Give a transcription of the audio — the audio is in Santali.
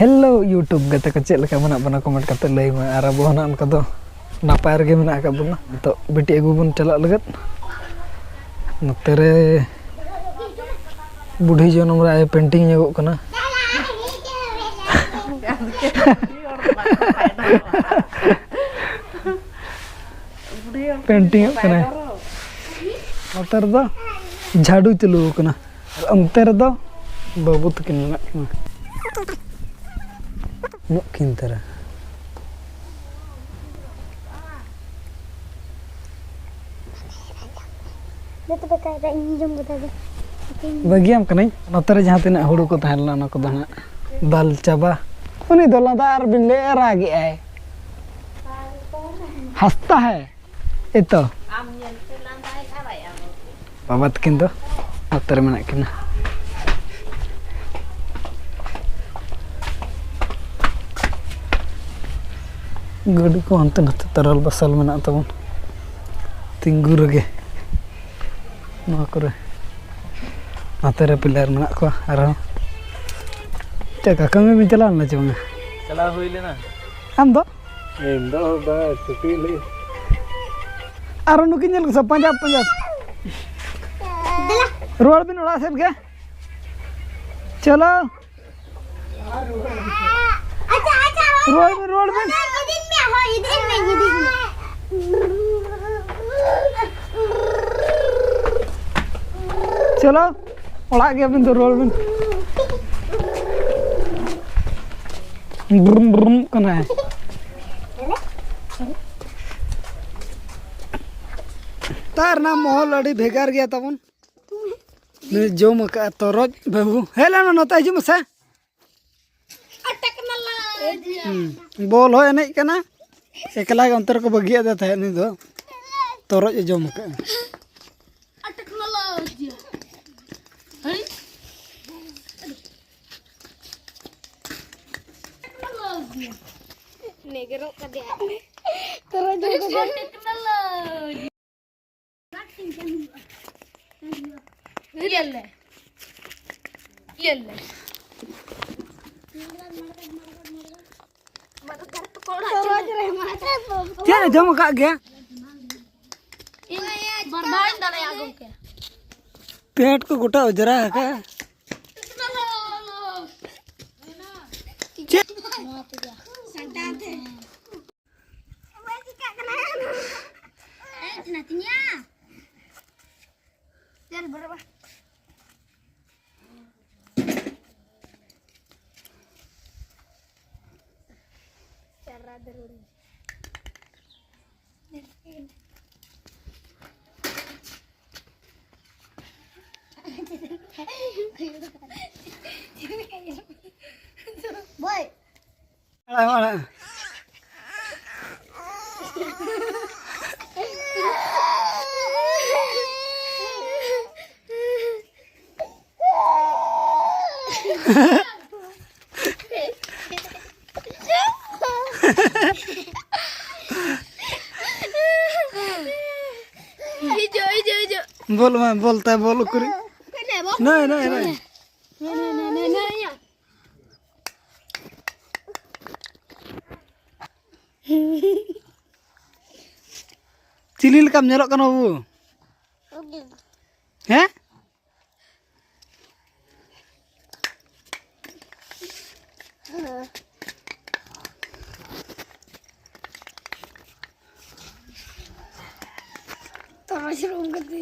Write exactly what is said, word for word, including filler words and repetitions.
Hello YouTube ᱜᱟᱛᱮ ᱠᱚ, ᱪᱮᱫ ᱞᱮᱠᱟ ᱢᱮᱱᱟᱜ ᱵᱚᱱᱟ? ᱠᱚᱢᱮᱱᱴ ᱠᱟᱛᱮ ᱞᱟᱹᱭ ᱢᱮ᱾ ᱟᱨ ᱟᱵᱚ ᱦᱚᱸ ᱱᱟᱜ ᱚᱱᱠᱟ ᱫᱚ ᱱᱟᱯᱟᱭ ᱨᱮᱜᱮ ᱢᱮᱱᱟᱜ ᱟᱠᱟᱫ ᱵᱚᱱᱟ᱾ ᱱᱤᱛᱚᱜ ᱵᱤᱴᱤ ᱟᱹᱜᱩ ᱵᱚᱱ ᱪᱟᱞᱟᱜ ᱞᱟᱹᱜᱤᱫ᱾ ᱱᱚᱛᱮ ᱨᱮ ᱵᱩᱰᱷᱤ ᱡᱚᱱᱚᱢ ᱨᱮ ᱟᱭᱳ ᱯᱮᱱᱴᱤᱝ ᱧᱚᱜᱚᱜ ᱠᱟᱱᱟ᱾ ᱯᱮᱱᱴᱤᱝᱚᱜ ᱠᱟᱱᱟᱭ᱾ ᱱᱚᱛᱮ ᱨᱮᱫᱚ ᱡᱷᱟᱰᱩ ᱪᱟᱹᱞᱩ ᱟᱠᱟᱱᱟ᱾ ᱟᱨ ᱚᱱᱛᱮ ᱨᱮᱫᱚ ᱵᱟᱹᱵᱩ ᱛᱟᱹᱠᱤᱱ ᱢᱮᱱᱟᱜ ᱠᱤᱱᱟ᱾ ᱩᱢᱩᱜ ᱠᱤᱱ ᱛᱟᱨᱟ᱾ ᱫᱮ ᱛᱚᱵᱮ ᱠᱟᱭᱨᱟ ᱤᱧ ᱡᱚᱢ ᱠᱮᱫᱟ ᱫᱮ᱾ ᱵᱟᱹᱜᱤᱭᱟᱢ ᱠᱟᱹᱱᱟᱹᱧ᱾ ᱱᱚᱛᱮ ᱨᱮ ᱡᱟᱦᱟᱸ ᱛᱤᱱᱟᱹᱜ ᱦᱩᱲᱩ ᱠᱚ ᱛᱟᱦᱮᱸ ᱞᱮᱱᱟ, ᱚᱱᱟ ᱠᱚᱫᱚ ᱦᱟᱸᱜ ᱫᱟᱞ ᱪᱟᱵᱟ᱾ ᱩᱱᱤ ᱫᱚ ᱞᱟᱸᱫᱟ ᱟᱨ ᱵᱤᱱ ᱞᱟᱹᱭᱮᱫᱼᱟ, ᱨᱟᱜᱮᱫᱼᱟᱭ᱾ ᱦᱟᱸᱥᱛᱟ ᱦᱮ ᱮᱛᱚ᱾ ᱵᱟᱵᱟ ᱛᱟᱹᱠᱤᱱ ᱫᱚ ᱱᱚᱛᱮ ᱨᱮ ᱢᱮᱱᱟᱜ ᱠᱤᱱᱟ᱾ ᱜᱟᱹᱰᱤ ᱠᱚ ᱦᱟᱱᱛᱮ ᱱᱟᱛᱮ ᱛᱟᱨᱟᱞ ᱵᱟᱥᱟᱞ ᱢᱮᱱᱟᱜ ᱛᱟᱵᱚᱱ ᱛᱤᱸᱜᱩ ᱨᱮᱜᱮ᱾ ᱱᱚᱣᱟ ᱠᱚᱨᱮ ᱱᱚᱛᱮ ᱨᱮ ᱯᱤᱞᱟᱨ ᱢᱮᱱᱟᱜ ᱠᱚᱣᱟ ᱟᱨᱦᱚᱸ᱾ ᱪᱮᱫ ᱞᱮᱠᱟ ᱠᱟᱹᱢᱤ ᱵᱤᱱ ᱪᱟᱞᱟᱣ ᱞᱮᱱᱟ ᱪᱮ ᱵᱟᱝᱟ? ᱪᱟᱞᱟᱣ ᱦᱩᱭ ᱞᱮᱱᱟ᱾ ᱟᱢ ᱫᱚ? ᱤᱧ ᱫᱚ ᱵᱟᱝ, ᱪᱷᱩᱴᱤ ᱞᱟᱹᱜᱤᱫ᱾ ᱟᱨᱦᱚᱸ ᱱᱩᱠᱤᱱ ᱧᱮᱞ ᱠᱚᱥᱮ, ᱯᱟᱸᱡᱟ, ᱯᱟᱸᱡᱟ᱾ ᱨᱩᱣᱟᱹᱲ ᱵᱤᱱ ᱚᱲᱟᱜ ᱥᱮᱫ ᱜᱮ᱾ ᱪᱚᱞᱚ᱾ ᱟᱪᱪᱷᱟ, ᱟᱪᱪᱷᱟ, ᱦᱳᱭ᱾ ᱨᱩᱣᱟᱹᱲ ᱵᱤᱱ, ᱨᱩᱣᱟᱹᱲ ᱵᱤᱱ᱾ ᱦᱳᱭ, ᱤᱫᱤᱧ ᱢᱮ, ᱦᱳᱭ, ᱤᱫᱤᱧ ᱢᱮ, ᱤᱫᱤᱧ ᱢᱮ᱾ ᱪᱚᱞᱚ, ᱚᱲᱟᱜ ᱜᱮ ᱟᱹᱵᱤᱱ ᱫᱚ, ᱨᱩᱣᱟᱹᱲ ᱵᱤᱱ᱾ ᱵᱨᱩᱢ ᱵᱨᱩᱢ ᱠᱟᱱᱟᱭ᱾ ᱛᱟᱨ ᱨᱮᱱᱟᱜ ᱢᱚᱦᱚᱞ ᱟᱹᱰᱤ ᱵᱷᱮᱜᱟᱨ ᱜᱮᱭᱟ ᱛᱟᱵᱚᱱ᱾ ᱱᱩᱭ ᱡᱚᱢ ᱟᱠᱟᱫᱼᱟ ᱛᱚᱨᱚᱡ ᱵᱟᱹᱵᱩ᱾ ᱦᱮᱡ ᱞᱮᱱ ᱢᱮ, ᱱᱚᱛᱮ ᱦᱤᱡᱩᱜ ᱢᱮᱥᱮ᱾ ᱦᱩᱸ, ᱵᱚᱞ ᱦᱚᱸ ᱮᱱᱮᱡ ᱠᱟᱱᱟ᱾ ᱮᱠᱞᱟ ᱜᱮ ᱚᱱᱛᱮ ᱨᱮᱠᱚ ᱵᱟᱹᱜᱤᱭᱟᱫ ᱛᱟᱦᱮᱸᱫ ᱱᱩᱭ ᱫᱚ᱾ ᱛᱚᱨᱚᱡ ᱮ ᱡᱚᱢ ᱟᱠᱟᱫᱼᱟ᱾ ᱱᱮᱜᱮᱨᱚᱜ ᱠᱟᱫᱮᱭᱟ᱾ ᱛᱚᱨᱚᱡ ᱡᱚᱢ ᱠᱟᱫᱮᱭᱟ᱾ ᱤᱭᱟᱹᱞᱮ᱾ ᱤᱭᱟᱹᱞᱮ᱾ ᱪᱮᱫ ᱮ ᱡᱚᱢ ᱟᱠᱟᱫ ᱜᱮᱭᱟ? ᱤᱧ ᱵᱟᱨ ᱫᱷᱟᱣ ᱤᱧ ᱫᱟᱲᱮᱭᱟᱜᱼᱟ, ᱜᱚᱢᱠᱮ᱾ ᱯᱮᱴ ᱠᱚ ᱜᱚᱴᱟ ᱚᱡᱽᱨᱟ ᱟᱠᱟᱫ᱾ ᱪᱮᱫ? ᱥᱟᱱᱛᱟᱲ ᱛᱮ᱾ ᱦᱮᱡ ᱮᱱᱟ ᱛᱤᱧᱟ᱾ ᱪᱟᱞ ᱵᱚᱨᱚᱵᱟ᱾ ᱪᱟᱨᱟ ᱫᱟᱹᱨᱩᱲᱤ᱾ ᱵᱳᱭ᱾ ᱟᱲᱟᱜ, ᱟᱲᱟᱜ᱾ ᱦᱤᱡᱩᱜ, ᱦᱤᱡᱩᱜ, ᱦᱤᱡᱩᱜ᱾ ᱵᱚᱞ ᱢᱟ, ᱵᱚᱞ ᱛᱟᱭ, ᱵᱚᱞ ᱩᱠᱩᱨᱤᱡ᱾ ᱱᱚᱜᱼᱚᱭ, ᱱᱚᱜᱼᱚᱭ, ᱱᱚᱜᱼᱚᱭ᱾ ᱱᱚᱜᱼᱚᱭ, ᱱᱚᱜᱼᱚᱭ, ᱱᱚᱜᱼᱚᱭ, ᱱᱚᱜᱼᱚᱭ᱾ ᱪᱤᱞᱤ ᱞᱮᱠᱟᱢ ᱧᱮᱞᱚᱜ ᱠᱟᱱᱟ ᱵᱟᱹᱵᱩ? ᱦᱮᱸ? ᱛᱚᱨᱚᱡ ᱨᱩᱢ ᱠᱟᱛᱮ